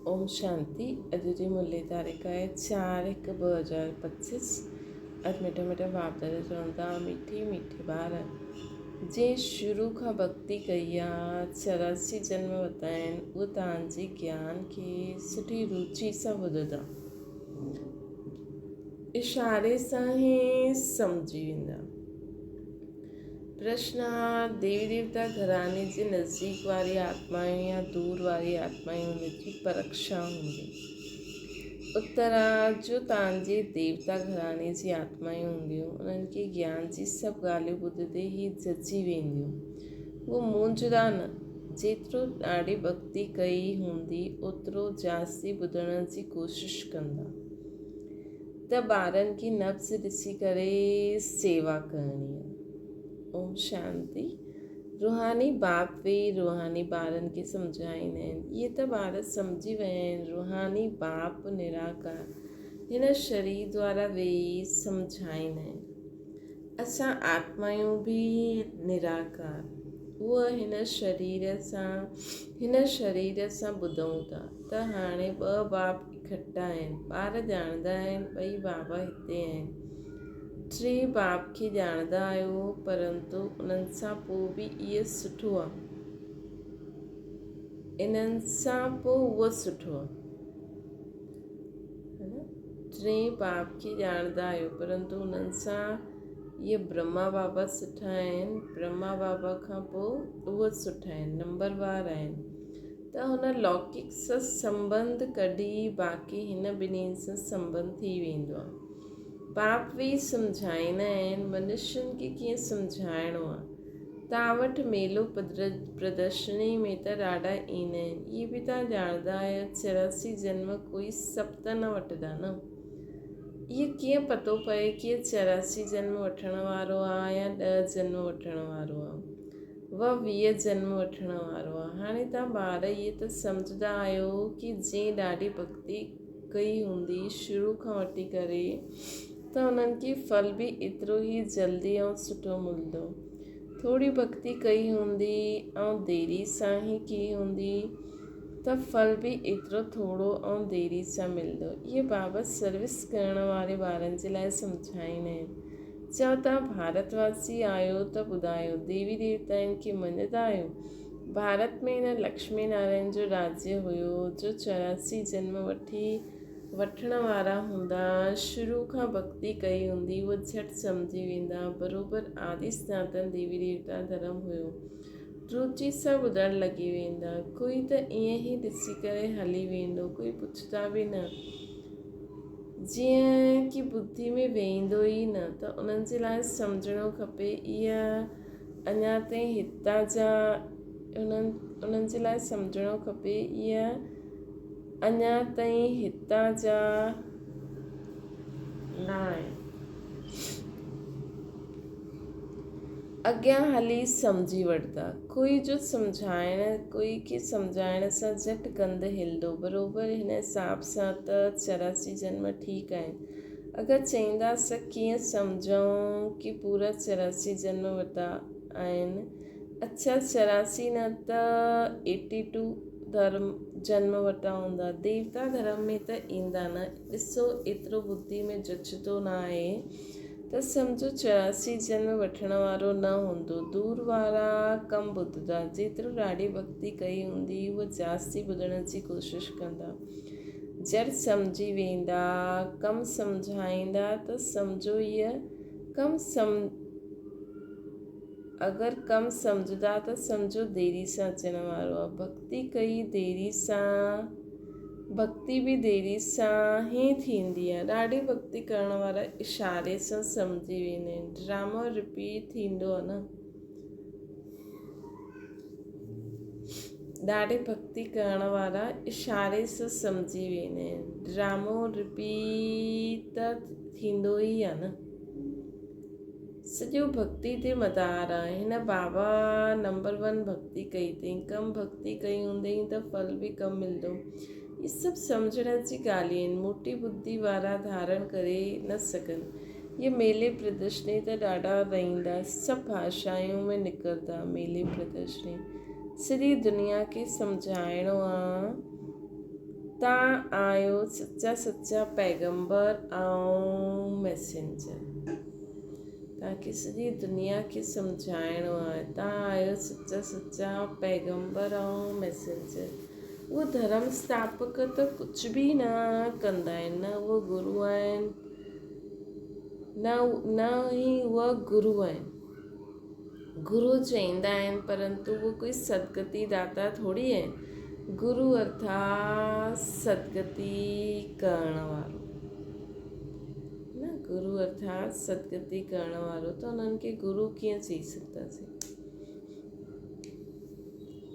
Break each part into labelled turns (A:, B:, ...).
A: اوم شانتي اڄ جي ملي تاريخ آهي 4/1/2025 اڄ مٺا مٺا باپ دادا چون ٿا مٺي مٺي ٻار جنهن شروع کان ڀڳتي ڪئي آ 84 جنم ورتا آهن اهو توهان جي گيان کي سٺي روچي سان ٻڌندا اشاري سان ئي سمجهي ويندا. پرشن، ديوي ديوتا گهراڻي جي نزديڪ واري آتمائون يا دور واري آتمائون ان جي پرکشا هوندي. اتر، جو تان جي ديوتا گهراڻي جي آتمائون هونديون، انهن کي گيان جي سڀ ڳالهيون ٻڌندي ئي ججي وينديون. هو مونجهندا نه. جيترو ڏاڍي ڀڳتي ڪئي هوندي، اوترو جاستي ٻڌڻ جي ڪوشش ڪندا. ته ٻارن کي نبض ڏسي ڪري سيوا ڪرڻي آ. اوم شانتي. روحاني باپ ويهي روحاني ٻارن کي سمجهائيندا آهن. اهي ته ٻار سمجهي ويا آهن روحاني باپ نراڪار هن شرير دوارا ويهي سمجهائيندا آهن. اسان آتمايون به نراڪار اهو هن شرير سان هن شرير سان ٻڌون ٿا ته هاڻي ٻه باپ اڪٺا آهن. ٻار ڄاڻندا آهن ٻئي بابا هتي آهن. ٽئين باپ کي ڄاڻندا آهيو پرنتو انهن سان پوء به اهو سٺو آهي. انهن سان پوء اهو سٺو آهي. ٽئين باپ کي ڄاڻندا آهيو پرنتو انهن سان اهي برهما بابا سٺا آهن. برهما بابا کان پوء اهو سٺا آهن. نمبروار آهن. ته هن لوڪڪ سان سنٻنڌ ڪڍي باقي هن ٻنهين سان سنٻنڌ ٿي ويندو آهي. پاپ ويهي سمجهائيندا آهن، منشين کي ڪيئن سمجهائڻو آهي. توهان وٽ ميلو پردرشني ۾ ته ڏاڍا ايندا آهن، اهي به توهان ڄاڻندا آهيو، 84 جنم ڪوئي سڀ ته نه وٺندا نه. اهو ڪيئن پتو پئي ڪي 84 جنم وٺڻ وارو آهي يا ڏهه جنم وٺڻ وارو آهي. و 20 جنم وٺڻ وارو آ. هاڻي توهان ٻار اهي ته سمجهندا آهيو ڪي جنهن ڏاڍي ڀڳتي ڪئي هوندي شروع کان وٺي ڪري ته انهن کي ڦل به ايترو ئي جلدي ۽ سٺو ملندو. ٿوري ڀڳتي ڪئي هوندي ۽ ديري سان ئي ڪئي هوندي ته ڦل به ايترو ٿورو ۽ ديري سان ملندو. اهي بابا سروس ڪرڻ واري ٻارن جي لاء سمجهائيندا آهن. چئو توهان ڀارت واسي آهيو ته ٻڌايو ديوي ديوتائن کي مڃندا آهيو؟ ڀارت ۾ هن لڪشمي نارائڻ جو راجيه هيو جو 84 جنم وٺي وٺڻ وارا هوندا شروع کان ڀڳتي ڪئي هوندي اهو جهٽ سمجهي ويندا بروبر آدي سناتن ديوي ديوتا ڌرم هيو روچي سان ٻڌڻ لڳي ويندا ڪوئي ته ائين ئي ڏسي ڪري هلي ويندو ڪوئي پڇندا به نه جيئن ڪي ٻڌي ۾ ويهندو ئي نه ته انهن جي لاء سمجهڻو کپي اها اڃا تائين هتان جا انهن انهن جي لاء سمجهڻو کپي اها اڃا تائين هتان جا نه آهن. اڳيان هلي سمجهي وٺندا. ڪوئي جو سمجهائڻ، ڪوئي کي سمجهائڻ سان جهٽ ڪنڌ هلندو. بروبر هن حساب سان ته 84 جنم ٺيڪ آهن. اگر چئينداس ڪيئن سمجهون ڪي پورا 84 جنم ورتا آهن. اڇا 84 نه ته ايٽي ٽو ڌرم جنم ورتا هوندا. ديوتا ڌرم ۾ ته ايندا نه. ڏسو ايترو ٻڌي ۾ جچندو نه آهي. ته سمجهو 84 جنم وٺڻ وارو نه هوندو. دور وارا ڪم ٻڌندا. جيترو ڏاڍي ڀڳتي ڪئي هوندي اهو جاستي ٻڌڻ جي ڪوشش ڪندا. جڙ سمجهي ويندا. ڪم سمجهائيندا ته سمجهو هيء ڪم سم اگر ڪم سمجهندا ته سمجهو ديري سان اچڻ وارو آ. ڀڳتي ڪئي ديري سان ڀڳتي به ديري سان ئي ٿيندي آ. ڏاڍي ڀڳتي ڪرڻ وارا اشاري سان سمجهي ويندا آهن. ڊرامو رپيٽ ٿيندو آ نه. ڏاڍي ڀڳتي ڪرڻ وارا اشاري سان سمجهي ويندا آهن. ڊرامو رپيٽ ته ٿيندو ئي آ نه. سڄو ڀڳتي تي مدار آ. هن بابا نمبر ون ڀڳتي ڪئي اٿئي. ڪم ڀڳتي ڪئي هوندئي ته ڦل به ڪم ملندو. اهي سڀ سمجهڻ جي ڳالهيون آهن. موٽي ٻڌي وارا ڌارڻ ڪري نه سگهن. اهي ميلي پردرشني ته ڏاڍا رهندا. سڀ ڀاشائون ۾ نڪرندا ميلي پردرشني. سڄي دنيا کي سمجهائڻو آ. توهان آهيو سچا سچا پيغمبر ۽ ميسينجر. توهان کي سڄي دنيا کي سمجهائڻو آهي. توهان آهيو سچا سچا پيغمبر ۽ ميسينجر. اهي ڌرم اسٿاپڪ ته ڪجهه به نه ڪندا آهن، نه اهي گرو آهن، نه نه ئي اهي گرو آهن. گرو چئيندا آهن پرنتو اهي ڪوئي سدگتي داتا ٿوري آهن. گرو ارٿات سدگتي ڪرڻ وارو نه گرو ارٿات سدگتي ڪرڻ وارو ته انهن کي گرو ڪيئن چئي سگهنداسين.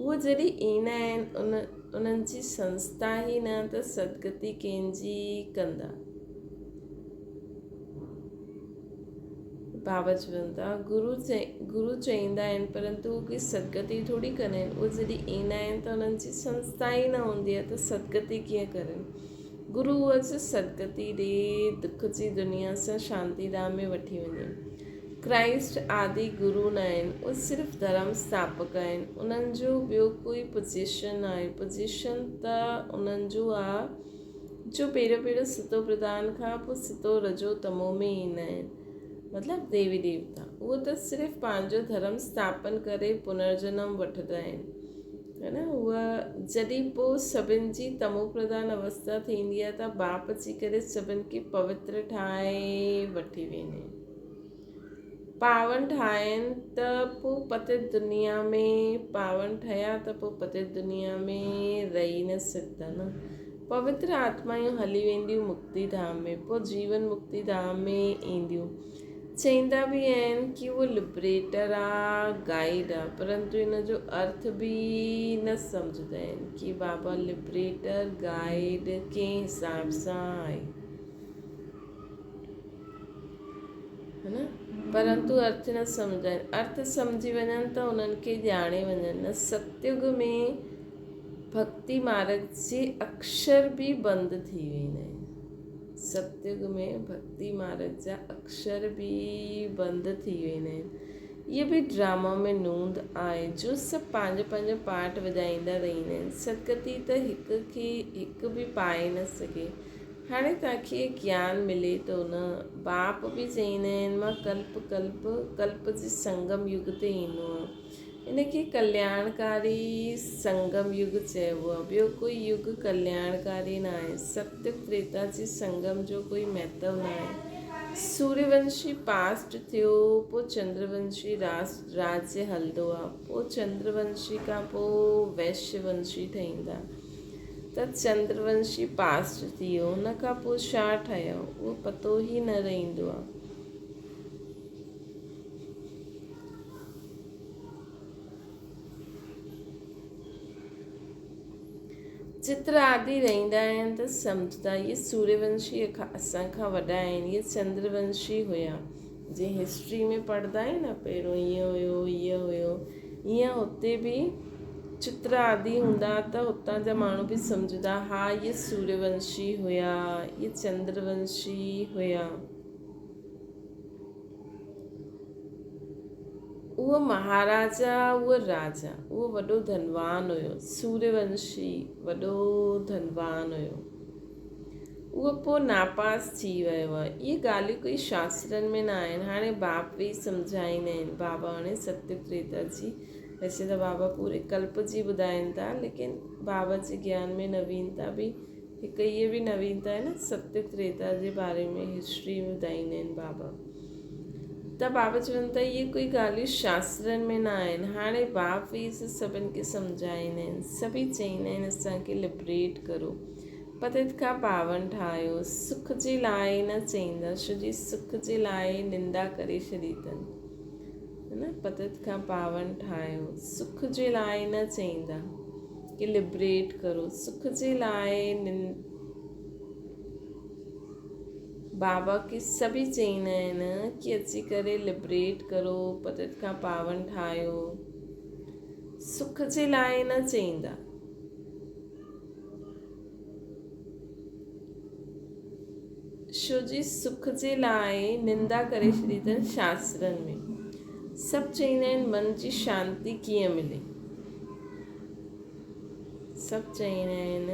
A: اهي جڏهن ايندا آهن ان انهن جي سنسٿا ئي نه ته سدگتي ڪنهن جي ڪندا. بابا چون ٿا، گرو گرو چئيندا آهن پرنتو اهي ڪوئي سدگتي ٿوري ڪندا آهن. اهي جڏهن ايندا آهن ته انهن جي سنسٿا ئي نه هوندي آهي ته سدگتي ڪيئن ڪرن. گرو اهي جو سدگتي ڏي دک جي دنيا سان شانتي ڌام ۾ وٺي وڃي. ڪرائسٽ آدي گرو نه آهن، اهي صرف ڌرم اسٿاپڪ آهن. انهن جو ٻيو ڪوئي پوزيشن ناهي. پوزيشن ته انهن جو آ جو پهريون پهريون ستو پرڌان کان پوء ستو رجو تمو ۾ ايندا آهن. مطلب ديوي ديوتا. اهي ته صرف پنهنجو ڌرم اسٿاپن ڪري پنرجنم وٺندا آهن. ها نه اها جڏهن پوء سڀن جي تمو پرڌان اوسٿا ٿيندي آهي ته باپ اچي ڪري سڀن کي پوتر ٺاهي وٺي ويندا آهن. پاون ٺاهين ته پوء پتت دنيا ۾ پاون ٺهيا ته پوء پتت دنيا ۾ رهي نه سگهندا نه. پوتر آتمائون هلي وينديون مڪتي ڌام ۾ پوء جيون مڪتي ڌام ۾ اينديون. چئيندا به آهن ڪي اهو لبريٽر آ، گائيڊ آ، پرنتو ان جو ارٿ به نه سمجهندا آهن ڪي بابا لبريٽر، گائيڊ ڪنهن حساب سان آهي. نه پرنتو ارٿ نه سمجهندا آهن. ارٿ سمجهي وڃن ته انهن کي ڄاڻي وڃن نه. ستيگ ۾ ڀڳتي مارگ جي اڪشر به بند ٿي ويندا آهن. ستيگ ۾ ڀڳتي مارگ جا اڪشر به بند ٿي ويندا آهن. اهي به ڊراما ۾ نوند آهي جو سڀ پنهنجو پنهنجو پارٽ وڄائيندا رهندا آهن. سدگتي ته هڪ کي هڪ به پائي نه سگهي. هاڻي توهان کي گيان ملي ٿو نه. باپ به چئيندا آهن مان ڪلپ ڪلپ ڪلپ جي سنگم يگ تي ايندو آهيان. ان کي ڪلياڻڪاري سنگم يگ چئبو آهي. ٻيو ڪوئي يگ ڪلياڻڪاري نه آهي. ستيگ تريتا جي سنگم جو ڪوئي مهتو نه آهي. سوريونشي پاسٽ ٿيو پوء چندرونشي راجيه هلندو آهي. پوء چندرونشي کان پوء ويشيونشي ٺهيندا. ته چندرونشي پاسٽ ٿي ويو ان کان پوء ڇا ٺهيو اهو پتو ئي نه رهندو آهي. چتر آدي رهندا آهن ته سمجهندا اهي سوريونشي اسان کان وڏا آهن اهي چندرونشي هيا جيئن هسٽري ۾ پڙهندا آهيون نه پهريون هيئن هيو هيئن هيو ايئن هتي به چتر آدي هوندا ته هتان جا ماڻهو به سمجهندا ها اهي سوريونشي هيا اهي چندرونشي هيا. اهو مهاراجا اهو راجا اهو وڏو ڌنوان هيو سوريونشي وڏو ڌنوان هيو. اهو پوء ناپاس ٿي ويو آهي. اهي ڳالهيون ڪوئي شاسترن ۾ نه آهن. هاڻي باپ ويهي سمجهائيندا آهن. بابا هاڻي ستيگ تريتا جي ويسي ته بابا پوري ڪلپ جي ٻڌائين ٿا ليڪن بابا جي گيان ۾ نوينتا به هڪ اهي به نوينتا آهي نه ستيگ تريتا جي باري ۾ هسٽري ٻڌائيندا آهن بابا ته بابا چون ٿا اهي ڪوئي ڳالهيون شاسترن ۾ نه آهن. هاڻي باپ ويهي سڀن کي سمجهائيندا آهن. سڀئي چئيندا آهن اسان کي لبريٽ ڪرو. پتيت کان پاون ٺاهيو. سک جي لاء نه چئيندا، ڇو جي سک جي لاء نندا ڪري ڇڏي اٿن. نه پتيت کان پاون ٺاهيو. سک جي لاء نه چئيندا ڪي لبريٽ ڪرو. سک جي لاء بابا کي سڀئي چئيندا آهن ڪي اچي ڪري لبريٽ ڪرو، پتيت کان پاون ٺاهيو. سک جي لاء نه چئيندا. شو جي سک جي لاء نندا ڪري ڇڏي اٿن شاسترن ۾. سڀ چئيندا آهن من جي شانتي ڪيئن ملي. سڀ چئيندا آهن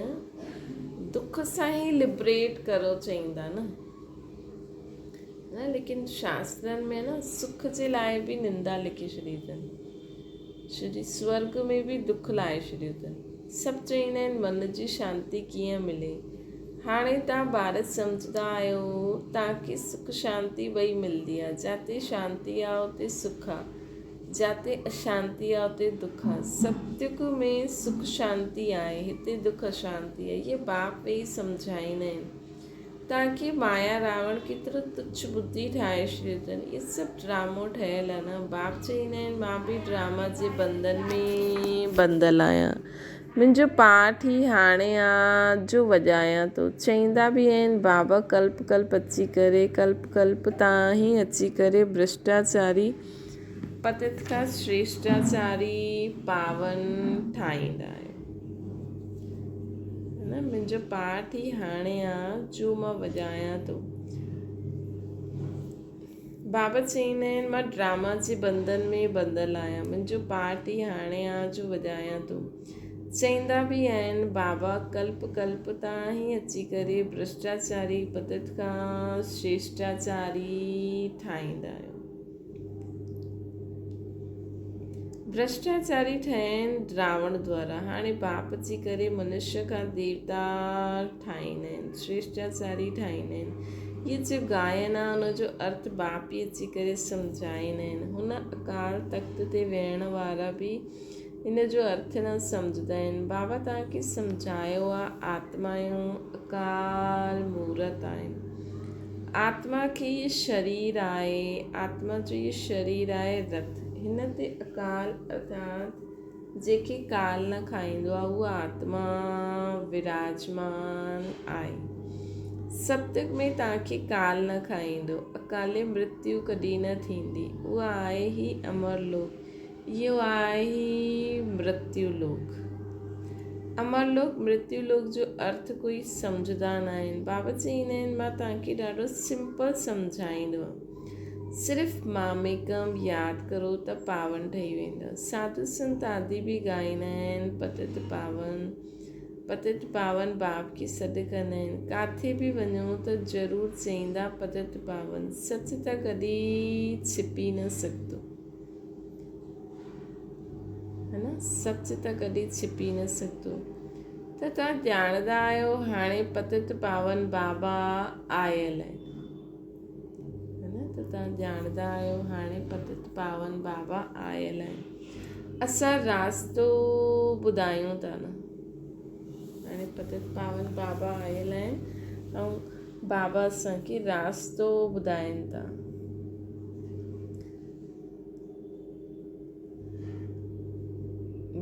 A: سان ئي لبريٽ ڪرو چئيندا نه. نه ليڪن شاسترن ۾ نه سک جي لاء به نندا لکي ڇڏي اٿن. شري سورگ ۾ به دک لائي ڇڏيو اٿن. سڀ چئيندا آهن من جي شانتي ڪيئن ملي. هاڻي تان ٻار سمجهندا آهيو تان کي سک شانتي ٻئي ملدي آ. جاتي شانتي آ اتي سک آ. جاتي اشانتي آ اتي دک آ. ستيگ ۾ سک شانتي آهي هتي دک اشانتي آ. اهي باپ ويهي سمجهائيندا آهن. توهان کي مايا راوڻ ڪيترو تڇ ٻڌي ٺاهي ڇڏيو اٿن. اهو سڀ ڊرامو ٺهيل آهي نه. باپ چئيندا آهن مان به ڊراما جي بندن ۾ ٻنڌل آهيان. منهنجو پاٺ ئي هاڻي آ جو وڄايان ٿو. چئيندا به آهن بابا ڪلپ ڪلپ اچي ڪري ڪلپ ڪلپ تان ئي اچي ڪري ڀرشٽاچاري پتت کان شريشٽاچاري پاون ٺاهيندا آهيو. نه منهنجو پاٺ ئي هاڻي آ جو مان وڄايان ٿو. بابا چئيندا آهن مان ڊراما جي بندن ۾ ٻڌل آهيان منهنجو پاٺ ئي هاڻي آ جو وڄايان ٿو. چئيندا به آهن بابا ڪلپ ڪلپ تان ئي اچي ڪري ڀرشٽاچاري پتت کان شريشٽاچاري ٺاهيندا آهيو. ڀرشٽاچاري ٺهين راوڻ دوارا هاڻي باپ جي ڪري منشيه کان ديوتا ٺاهيندا آهن شريشٽاچاري ٺاهيندا آهن هي جو گائن آهي ان جو ارٿ باپ ئي اچي ڪري سمجهائيندا آهن هن اڪال تخت تي ويهڻ وارا به ان جو ارٿ نه سمجهندا آهن بابا توهان کي سمجهايو آهي آتمايون اڪال مورت آهن آتما کي هي شرير آهي، آتما جو هي شرير آهي رٿ، هن تي اڪال ارٿات جنهن کي ڪال نه کائيندو آهي اها آتما وراجمان آهي. ستيگ ۾ توهان کي ڪال نه کائيندو، اڪالي مرتيو ڪڏهن نه ٿيندي، اها آهي هي امر لوڪ. اهو آهي مرتيو لوڪ. امر لوڪ مرتيو لوڪ جو ارٿ ڪوئي سمجهندا نه آهن. بابا چئيندا آهن مان توهان کي ڏاڍو سمپل سمجهائيندو آهيان. صرف ماميڪم ياد ڪرو ته پاون ٺهي ويندؤ. ساڌو سنت آدي به ڳائيندا آهن پتت پاون پتت پاون باپ کي سڏ ڪندا آهن. ڪاٿي به وڃو ته ضرور چئيندا پتت پاون. سچ ته ڪڏهن ڇپي نه سگهندو. ها نه سچ ته ڪڏهن ڇپي نه سگهندو ته توهان ڄاڻندا آهيو هاڻي پتت پاون بابا آيل آهن ها نه ته توهان ڄاڻندا آهيو هاڻي پتت پاون بابا آيل آهن اسان راستو ٻڌايون ٿا نه هاڻي پتت پاون بابا آيل آهن ۽ بابا اسان کي راستو ٻڌائين ٿا.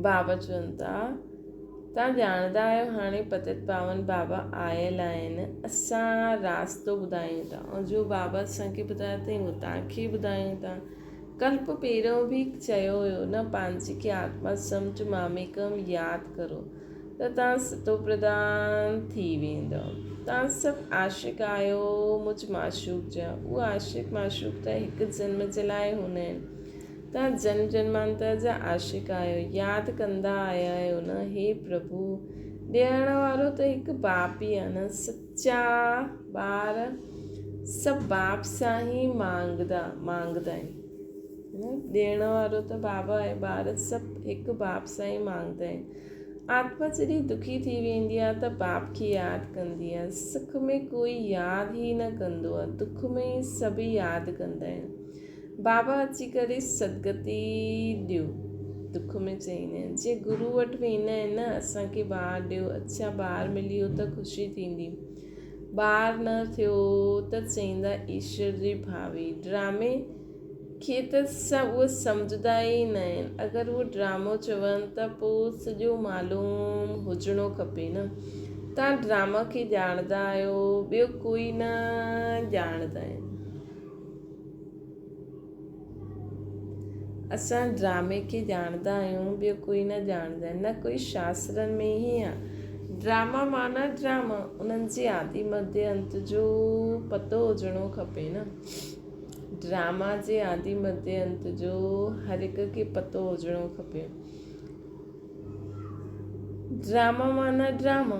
A: بابا چون ٿا، توهان ڄاڻندا آهيو هاڻي پتت پاون بابا آيل آهن، اسان راستو ٻڌايون ٿا ۽ جو بابا اسان کي ٻڌايو اٿئي اهو توهان کي ٻڌايون ٿا. ڪلپ پهريون به چيو هيو نه پنهنجي کي آتما سمجهه ماميڪم ياد ڪرو. ته توهان ستوپرڌان ٿي ويندؤ. توهان سڀ عاشق آهيو مجھ معشوق جا. اهي عاشق معشوق ته هڪ جنم جي لاء هوندا آهن. توهان جنم جنمانتر جا عاشق آهيو. ياد ڪندا آيا آهيو نه هي پرڀو! ڏيڻ وارو ته هڪ باپ ئي آهي نه. سچا ٻار سڀ باپ سان ئي مانگدا مانگدا آهن. ڏيڻ وارو ته بابا آهي. ٻار سڀ هڪ باپ سان ئي مانگدا آهن. آتما جڏهن دکي ٿي ويندي آهي ته باپ کي ياد ڪندي آهي. سک ۾ ڪوئي ياد ئي نه ڪندو آهي، دک ۾ ئي سڀ ياد ڪندا آهن. بابا اچي ڪري سدگتي ڏيو. دک ۾ چئيندا آهن. جيئن گرو وٽ ويندا آهن نه اسان کي ٻار ڏيو، اڇا ٻار ملي ويو ته خوشي ٿيندي. ٻار نه ٿيو ته چئيندا ايشور جي ڀاوي. ڊرامي کي ته اهي سمجهندا ئي نه آهن. اگر اهو ڊرامو چون ته پوء سڄو معلوم هجڻو کپي نه. توهان ڊراما کي ڄاڻندا آهيو، ٻيو ڪوئي نه ڄاڻندا آهن. اسان ڊرامي کي ڄاڻندا آهيون، ٻيو ڪوئي نه ڄاڻندا آهن. نه ڪوئي شاسترن ۾ ئي آهي. ڊراما معنيٰ ڊراما، انهن جي آدي مڌيه انت جو پتو هجڻو کپي نه. ڊراما جي آدي مڌيه انت جو هر هڪ کي پتو هجڻو کپي. ڊراما معنيٰ ڊراما.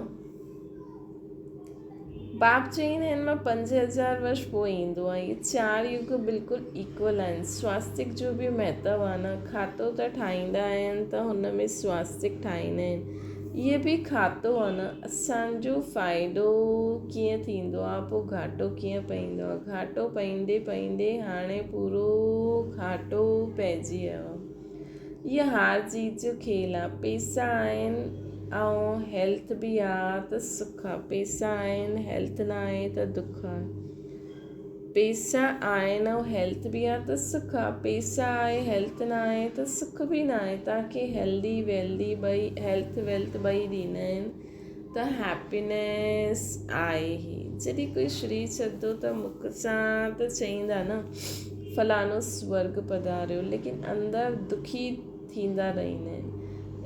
A: باپ چئيندا آهن مان 5000 ورش پوء ايندو آهيان. اهي چار يگ بلڪل ايڪول آهن. سواستڪ جو به مهتو آهي نه. کاتو ته ٺاهيندا آهن ته هن ۾ سواستڪ ٺاهيندا آهن. اهي به کاتو آهي نه. اسان جو فائدو ڪيئن ٿيندو آهي پوء گهاٽو ڪيئن پئيندو آهي. گهاٽو پئيندي پئيندي هاڻي پورو گهاٽو پئجي ويو آهي. اهي هار جيت جو کيل آ. پيسا آهن ۽ هيلٿ به آ ته سک آ. پيسا آهن هيلٿ نه آهي ته دک آ. پيسا آهن ۽ هيلٿ به آ ته سک آ. پيسا آهي هيلٿ نه آهي ته سک به نه آهي. توهان کي هيلدي ويلدي ٻئي هيلٿ ويلٿ ٻئي ڏيندا آهن ته هيپينيس آهي ئي. جڏهن ڪوئي شرير ڇڏندو ته مک سان ته چئيندا نه فلاڻو سورڳ پڌاريو ليڪن اندر دکي ٿيندا رهندا آهن.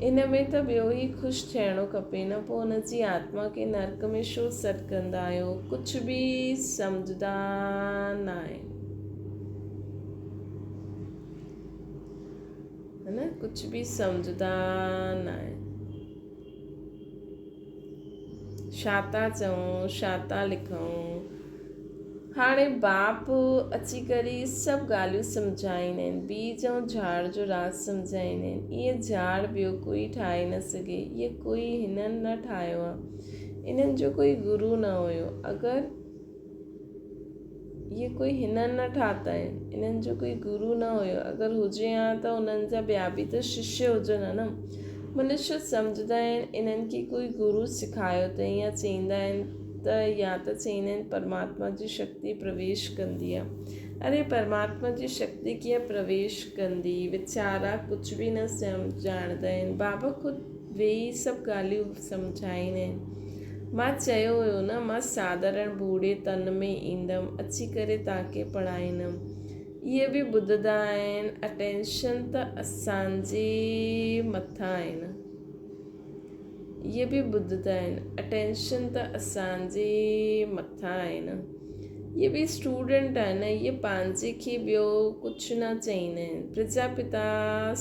A: ان ۾ ته ٻيو ئي خوش ٿيڻو کپي نه پوء ان جي آتما کي نرڪ ۾ ڇو سڏ ڪندا آهيو ڪجهه به سمجهندا ناهن. نه ڪجهه به سمجهندا ناهن. ڇا ٿا چئون، ڇا ٿا لکون. هاڻي باپ اچي ڪري سڀ ڳالهيون سمجهائيندا آهن. بيج ۽ جهاڙ جو راز سمجهائيندا آهن. اهي جهاڙ ٻيو ڪوئي ٺاهي نه سگهي. اهي ڪوئي هنن نه ٺاهيو آهي. انهن جو ڪوئي گرو نه هيو. اگر اهي ڪوئي هنن نه ٺاتا آهن. انهن جو ڪوئي گرو نه هيو. اگر هجي ها ته انهن جا ٻيا به ته ششيه هجن ها نه. منشيه سمجهندا آهن انهن کي ڪوئي گرو سکايو اٿئي يا چئيندا آهن ته يا ته چئيندا آهن پرماتما جي شڪتي پرويش ڪندي آهي. اري پرماتما جي شڪتي ڪيئن پرويش ڪندي؟ ويچارا ڪجهه به نه ڄاڻندا آهن. بابا خود ويهي سڀ ڳالهيون سمجهائيندا آهن. مان چيو هيو نه، مان ساڌارڻ ڀوڙي تن ۾ ايندم، اچي ڪري توهان کي پڙهائيندم. اهي به ٻڌندا آهن، اٽينشن ته اسان جي مٿان آهي نه. اهي به ٻڌندا آهن، اٽينشن ته اسان جي مٿان آهي نه. اهي به اسٽوڊنٽ آهن نه، اهي پنهنجي کي ٻيو ڪجهه نه چئيندا آهن. پرجاپتا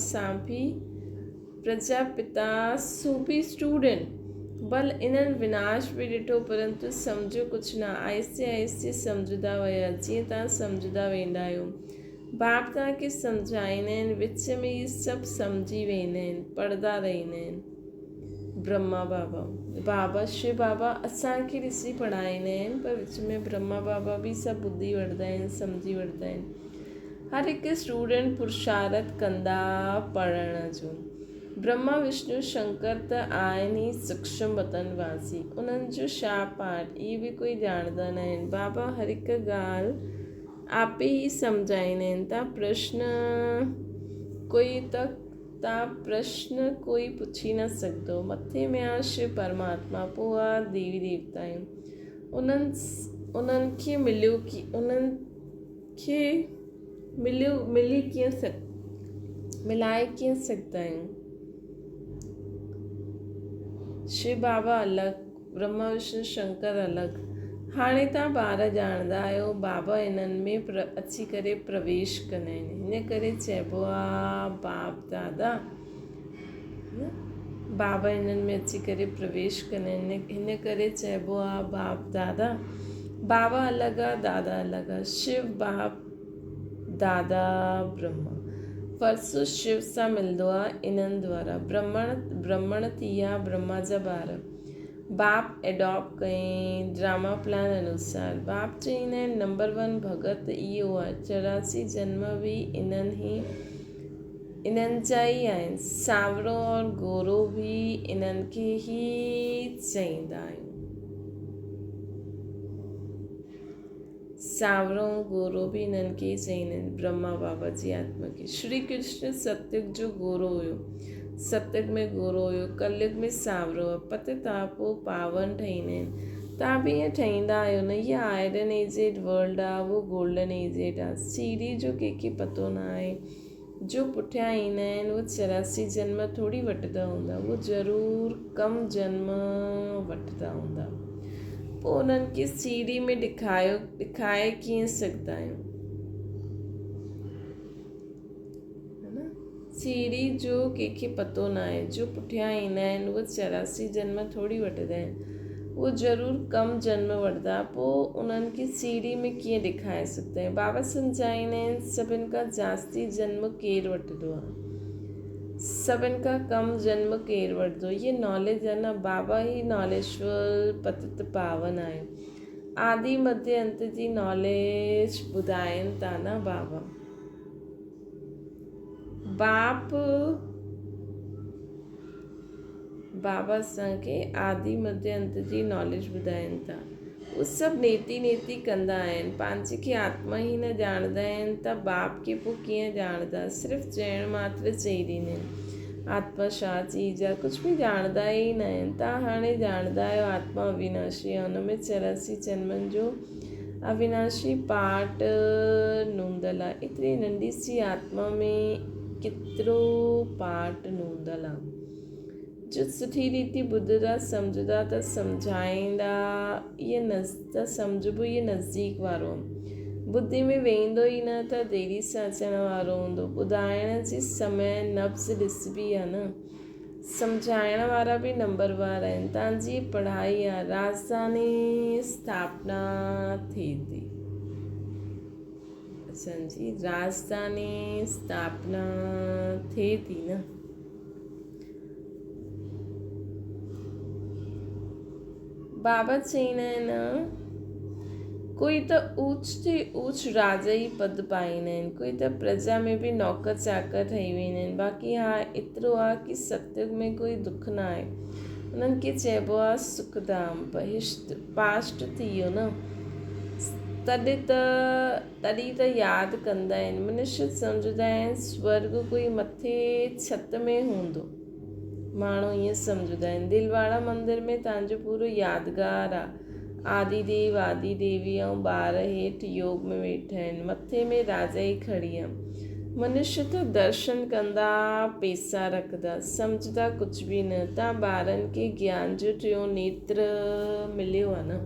A: سان به پرجاپتا صوفي اسٽوڊنٽ ڀل انهن وناش به ڏٺو پرنتو سمجهيو ڪجهه نه. آهستي آهستي سمجهندا ويا جيئن توهان سمجهندا ويندا آهيو. باپ توهان کي سمجهائيندا آهن وچ ۾ اهي سڀ سمجهي ويندا آهن پڙهندا رهندا آهن. برهما بابا بابا شو بابا اسان کي ڏسي پڙهائيندا آهن پر وچ ۾ برهما بابا به سڀ ٻڌي وٺندا آهن سمجهي وٺندا آهن. هر هڪ اسٽوڊنٽ پرشارٿ ڪندا پڙهڻ جو. برهما وشنو شنڪر ته آهن ئي سوڪشم وطن واسي. انهن جو ڇا پاٺ اهي به ڪوئي ڄاڻندا ناهن. بابا هر هڪ ڳالهه آپي ئي سمجهائيندا آهن. تان پرشن ڪوئي ته تان پرشن ڪوئي پڇي نه سگهندو. مٿي ۾ آ شو پرماتما پوء آ ديوي ديوتائون. انهن انهن کي مليو ڪي انهن کي مليو ملي ڪيئن سگهه ملائي ڪيئن سگهندا آهيون. شو بابا الڳ، برهما وشنو شنڪر الڳ. هاڻي توهان ٻار ڄاڻندا آهيو بابا انهن ۾ اچي ڪري پرويش ڪندا آهن. هن ڪري چئبو آ باپ دادا. بابا انهن ۾ اچي ڪري پرويش ڪندا آهن. هن ڪري چئبو آ باپ دادا. بابا الڳ آ دادا الڳ آ. شو باپ دادا برهما. ورثو شو سان ملندو آ انهن دوارا. برهمڻ برهمڻ ٿي ويا برهما جا ٻار. باپ ايڊاپٽ ڪيائين ڊراما پلان انوسار. باپ چئيندا آهن نمبر ون ڀڳت اهو آ. 84 جنم به انهن ئي انهن جا ئي آهن. سانورو اور گورو به انهن کي ئي چئيندا آهيون. سانورو ۽ گورو به انهن کي ئي چئيندا آهن. برهما بابا جي آتما کي. شري ڪرشن ستيگ جو گورو هيو. ستيگ ۾ گورو هيو. ڪليگ ۾ سانورو هيو. پتت آ پوء پاون ٺهيندا آهن. توهان به ائين ٺهيندا آهيو نه. هيء آئرن ايجيڊ ورلڊ آ، اهو گولڊن ايجيڊ آ. سيڙهي جو ڪنهن کي پتو نه آهي. جو پٺيان ايندا آهن اهي 84 جنم ٿوري وٺندا هوندا، اهي ضرور ڪم جنم وٺندا هوندا. پوء انهن کي سي ڊي ۾ ڏيکايو ڏيکائي ڪيئن سگهندا آهيون؟ سي ڊي جو ڪنهن کي پتو ناهي. جو پٺيان ايندا آهن اهي 84 جنم ٿوري وٺندا آهن. اهو ضرور ڪم جنم وٺندا، پوء انهن کي سيڙهي ۾ ڪيئن ڏيکاري سگهندا آهيون؟ بابا سمجهائيندا آهن، سڀن کان جاستي جنم ڪير وٺندو آهي؟ سڀن کان ڪم جنم ڪير وٺندو؟ هيء ناليج آهي نه، بابا ئي ناليجفل پتت پاون آهي. آدي مڌي انت جي ناليج ٻڌائين ٿا نه بابا. باپ بابا اسان کي آدي مڌي انت جي ناليج ٻڌائين ٿا. اهي سڀ نيتي نيتي ڪندا آهن. پنهنجي کي آتما ئي نه ڄاڻندا آهن ته باپ کي پوء ڪيئن ڄاڻندا. صرف چئڻ ماتر چئي ڏيندا آهن. آتما ڇا چيز آهي؟ ڪجهه به ڄاڻندا ئي نه آهن. توهان هاڻي ڄاڻندا آهيو آتما اويناشي آهي. ان ۾ 84 جنمن جو اويناشي پاٽ نوندل آهي. ايتري ننڍي سي آتما ۾ ڪيترو پاٽ نوندل آهي. جو سٺي ريتي ٻڌندا سمجهندا ته سمجهائيندا اهي ته سمجهبو اهي نزديڪ وارو ٻڌي ۾ ويندو ئي نه ته ديري سان اچڻ وارو هوندو. ٻڌائڻ جي سمي نبض ڏسبي آ نه. سمجهائڻ وارا به نمبر وار آهن. تان جي پڙهائي آ راجڌاني اسٿاپنا ٿئي ٿي. اسان جي راجڌاني اسٿاپنا ٿئي ٿي نه. بابا چئيندا آهن ڪوئي ته اوچ تي اوچ راجا ئي پد پائيندا آهن ڪوئي ته پرجا ۾ به نوڪر چاڪر ٺهي ويندا آهن باقي ها ايترو آهي ڪي ستيگ ۾ ڪوئي دک نه آهي انهن کي چئبو آهي سک ڌام بهشت پاسٽ ٿي ويو نه تڏهن ته تڏهن ته ياد ڪندا آهن. منشي سمجهندا آهن سورڳ ڪوئي مٿي ڇت ۾ هوندو. ماڻهو ائين سمجهندا آهن. دلواڙا مندر ۾ تان جو پورو يادگار آ. آدي ديو، آدي ديوي ۽ ٻار هيٺ يوگ ۾ ويٺا آهن. مٿي ۾ راجائي کڙي آ. منشي ته درشن ڪندا، پيسا رکندا. سمجهندا ڪجهه به نه. تان ٻارن کي گيان جو ٽيون نيتر مليو آ نه.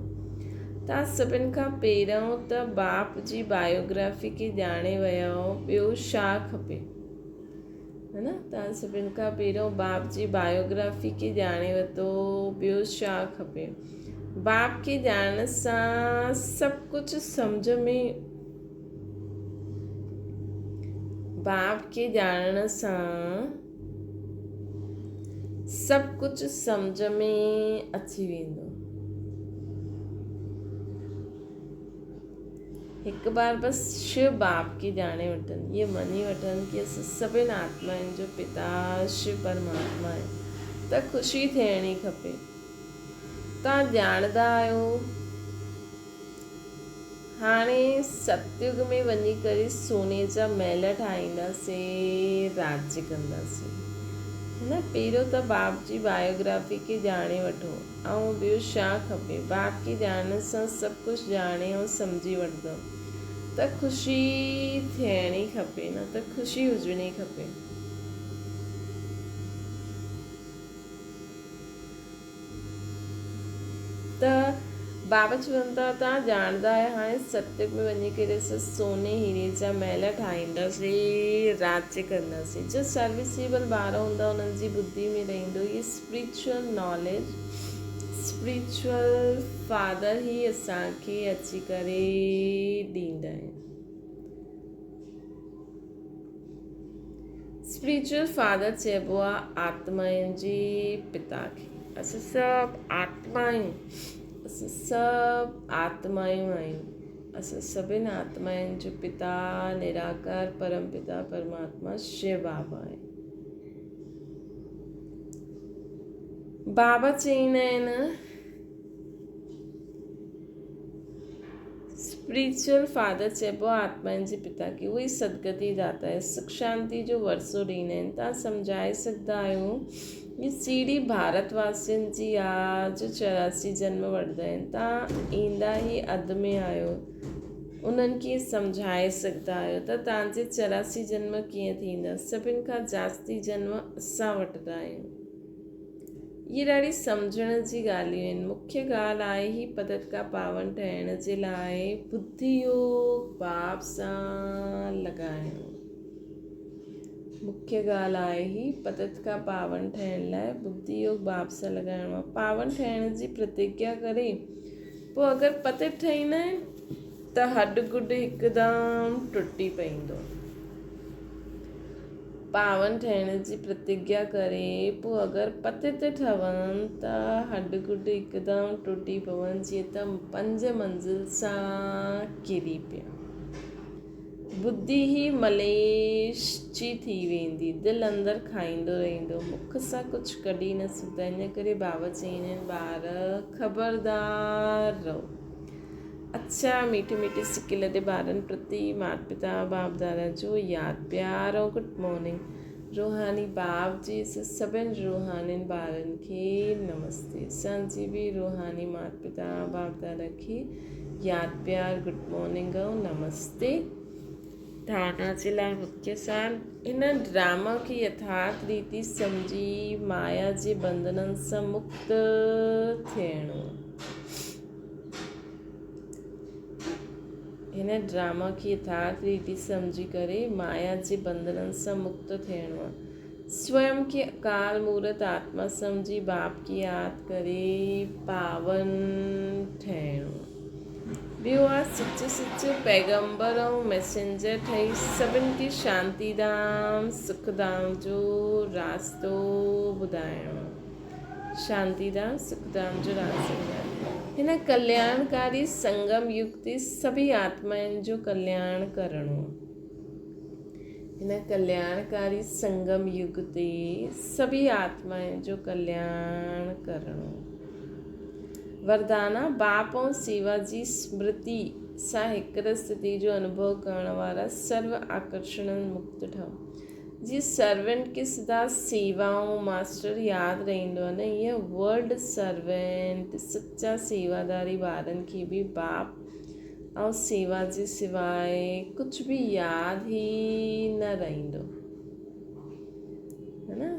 A: توهان سڀن کان پهريون ته باپ جي بايوگرافي کي ڄاڻي ويا آهيو، ٻيو ڇا کپي؟ ها نه؟ توهان سڀن کان پهريون باپ جي بايوگرافي کي ڄاڻي ورتو، ٻيو ڇا کپي؟ باپ کي ڄاڻڻ سان سڀ ڪجهه سمجهه ۾ باپ کي ڄاڻڻ سان سڀ ڪجهه سمجهه ۾ اچي ويندو. هڪ بار بس شو باپ کي ڄاڻي وٺن، اهي مڃي وٺن ڪي اسان سڀن آتمائن جو پتا شو پرماتما آهي ته خوشي ٿيڻي کپي. توهان ڄاڻندا آهيو هاڻي ستيگ ۾ وڃي ڪري سوني جا محل ٺاهينداسين، راڄ ڪنداسين. نه پهريون ته باپ جي بايوگرافي کي ڄاڻي وٺو ۽ ٻيو ڇا کپي. باپ کي ڄاڻڻ سان سڀ ڪجهه ڄاڻي ۽ سمجهي وٺندؤ ته خوشي ٿيڻي کپي نه ته خوشي هجڻي کپي. ته بابا چون ٿا توهان ڄاڻندا آهيو هاڻي ستيگ ۾ وڃي ڪري اسان سوني هيري جا محل ٺاهينداسين راڄ ڪنداسين جو سروسيبل ٻار هوندا انهن جي ٻڌي ۾ رهندو هي اسپريچوئل ناليج اسپريچوئل فادر هي اسان کي اچي ڪري ڏيندا آهن. اسپريچوئل فادر چئبو آ آتمائن جي پتا کي. اسان سڀ آتما آهيون. اسان سڀ آتمايون آهيون. اسان سڀن آتمائن جو پتا نراڪار پرم پتا پرماتما شو بابا آهي. بابا چئيندا آهن اسپريچوئل فادر چئبو آهي آتمائن جي پتا کي اهو ئي سدگتي داتا آهي سک شانتي جو ورثو ڏيندا آهن توهان سمجهائي سگهندا آهيو هي سيڙهي ڀارت واسين جي آ جو 84 جنم وٺندا آهن توهان ايندا ئي اڌ ۾ آهيو انهن کي سمجهائي سگهندا آهيو ته توهان جي 84 جنم ڪيئن ٿيندا سڀن کان جاستي جنم اسان وٺندا آهيون. اهي ڏاڍي سمجهڻ جي ڳالهيون آهن. مکيه ڳالهه آهي هي پدت کا پاون ٺهڻ جي لاء ٻڌي يوگ باپ سان لڳائڻو. مکيه ڳالهه آهي هي پتت کان پاون ٺهڻ لاء ٻڌي يوگ باب سان لڳائڻو آهي. پاون ٺهڻ جي پرتگيا ڪري پوء اگر پتت ٺهيندا آهن ته هڏ گڏ هڪدم ٽٽي پئيندو. پاون ٺهڻ جي پرتگيا ڪري پوء اگر پتت ٺهن ته هڏ گڏ هڪدم ٽٽي پون جيئن ته پنج منزل سان ڪري پيا. ٻڌي هي مليش جي ٿي ويندي. دل اندر کائيندو رهندو. مک سان ڪجهه ڪڍي نه سگهندا. ان ڪري بابا چئيندا آهن، ٻار خبردار رهو. اڇا ميٺي ميٺي سڪي لڏي ٻارن پرتي مات پتا باپ دادا جو ياد پيار ۽ گڊ مارننگ. روحاني باپ جي سڀن روحانين ٻارن کي نمستي. اسان جي به روحاني مات پتا باپ دادا کي ياد پيار گڊ مارننگ ۽ نمستي. ڌارڻا جي لاء مکيه سال. هن ڊراما کي يٿارٿ ريتي سمجهي مايا جي بنڌنن سان مڪت ٿيڻو. هن ڊراما کي يٿارٿ ريتي سمجهي ڪري مايا جي بنڌنن سان مڪت ٿيڻو آهي. سويم کي اڪال مورت آتما سمجهي باپ کي ياد ڪري پاون ٺهڻو. ٻيو آ سچ سچ پيغمبر ۽ ميسينجر ٺهي سڀن کي شانتي ڌام سک ڌام جو راستو ٻڌائڻو. شانتي ڌام سک ڌام جو راستو ٻڌائڻو. هن ڪلياڻڪاري سنگم يگ تي سڀئي آتمائن جو ڪلياڻ ڪرڻو. هن ڪلياڻڪاري سنگم يگ تي سڀئي آتمائن جو ڪلياڻ ڪرڻو. وردانا، باپ ۽ سيوا جي سمرتي سان هڪ استٿي جو انوڀو ڪرڻ وارا سرو آڪرشڻن مڪت ٺهو. جيئن سرونٽ کي سدا سيوا ۽ ماسٽر ياد رهندو آهي نه ايئن ورلڊ سرونٽ سچا سيواداري ٻارن کي به باپ ۽ سيوا جي سواء ڪجهه به ياد ئي نه رهندو هي نه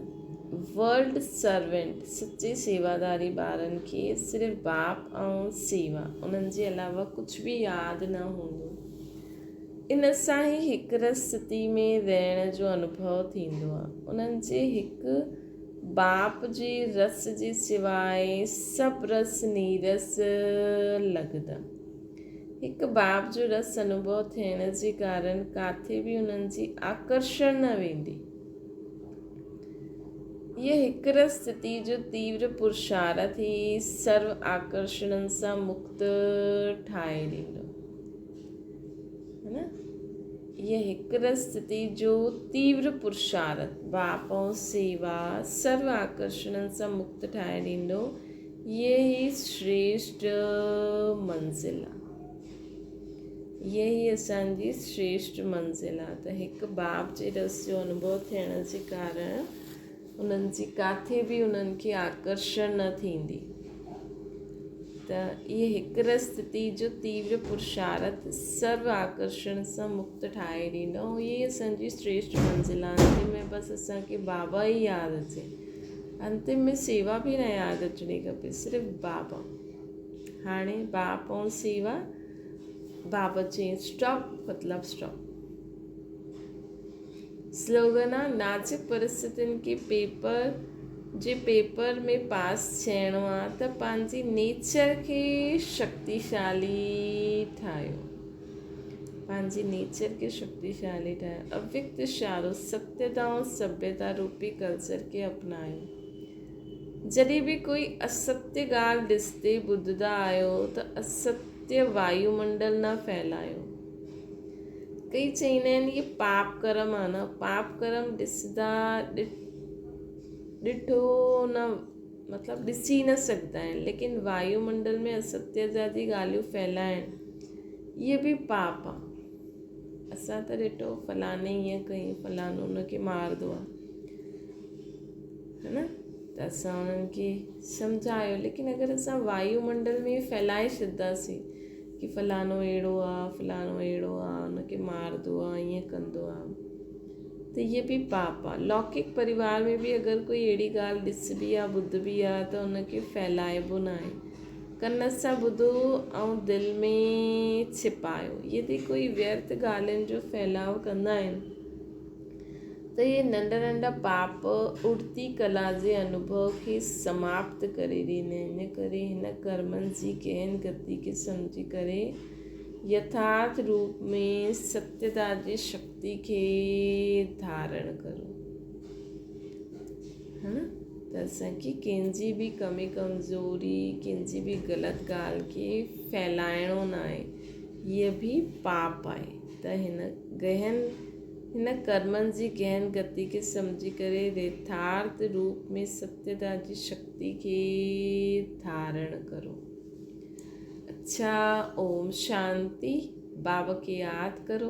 A: ورلڊ سرونٽ سچي سيواداري ٻارن کي صرف باپ ۽ سيوا انهن جي علاوه ڪجهه به ياد نه هوندو ان سان ئي هڪ رس ستي ۾ رهڻ جو انوڀو ٿيندو آهي انهن جي هڪ باپ جي رس جي سواء سڀ رس نيرس لڳندا. هڪ باپ جو رس انوڀو ٿيڻ جي ڪارڻ ڪاٿي به انهن جي آڪرشڻ نه ويندي. هيء هڪ رس ستي جو تيور پرشارٿ ئي سرو آڪرشڻن سان مڪت ٺاهي ڏيندو. هي نه؟ هيء هڪ رس ستي جو تيور پرشارٿ، باپ ۽ سيوا سرو آڪرشڻن سان مڪت ٺاهي ڏيندو. هيء ئي شريشٽ منزل آ. هيء ئي اسان جي شريشٽ منزل آ ته هڪ باپ جي رس جو انوڀو ٿيڻ جي ڪارڻ انهن جي ڪاٿي به انهن کي آڪرشڻ نه ٿيندي ته اهي هڪ رس ستي جو تيور پرشارٿ سرو آڪرشڻ سان مڪت ٺاهي ڏيندو ۽ اهي ئي اسان جي شريشٽ منزل آ. انتم ۾ بس اسان کي بابا ئي ياد اچي. انتم ۾ سيوا به نه ياد اچڻي کپي صرف بابا. هاڻي باپ ۽ سيوا بابا چئي اسٽاپ مطلب اسٽاپ. سلوگن آ نازڪ پرستين کي پيپر جي پيپر ۾ پاس ٿيڻو آ ته پنهنجي نيچر کي شڪتيشالي ٺاهيو. پنهنجي نيچر کي شڪتيشالي ٺاهيو. اويڪت اشارو ستيتا ۽ سڀيتا روپي ڪلچر کي اپنايو. جڏهن به ڪوئي اسستيه ڳالهه ڏسندي ٻڌندا آهيو ته اسستيه وايومنڊل نه ڦهلايو. ڪئي چئيندا آهن اهي پاپ ڪرم آ نه پاپ ڪرم ڏسندا ڏٺو نه مطلب ڏسي نه سگهندا آهن ليڪن وايومنڊل ۾ اسستيتا جي ڳالهيون ڦهلائڻ اهي به پاپ آ. اسان ته ڏٺو فلاڻي ائين ڪئي فلاڻو ان کي مارندو آ هي نه ته اسان انهن کي سمجهايو ليڪن اگر اسان وايو منڊل ۾ ڦهلائي ڇڏنداسين ڪي فلاڻو اهڙو آ فلاڻو اهڙو آ ان کي مارندو آ ائين ڪندو آ ته اهي به پاپ آ لوڪڪ پريوار ۾ به اگر ڪوئي اهڙي ڳالهه ڏسبي آ ٻڌبي آ ته ان کي ڦهلائبو نه آهي ڪن سان ٻڌو ۽ دل ۾ ڇپايو. يدي ڪوئي ويرٿ ڳالهين جو ڦهلاء ڪندا آهن. ته اهي ننڍا ننڍا پاپ اڙتي ڪلا جي انوڀو کي سماپت ڪري ڏيندا آهن. ان ڪري هن ڪرمن جي گهن گتي کي سمجهي ڪري يٿارٿ روپ ۾ ستيتا جي شڪتي کي ڌارڻ ڪرو. ها نه ته اسان کي ڪنهن جي به ڪمي ڪمزوري ڪنهن جي به غلط ڳالهه کي ڦهلائڻو نه آهي. هيء به پاپ آهي ته هن گهن هن ڪرمن جي گهن گتي کي سمجهي ڪري ريٿارٿ روپ ۾ ستيتا جي شڪتي کي ڌارڻ ڪرو. اڇا اوم شانتي. بابا کي ياد ڪرو.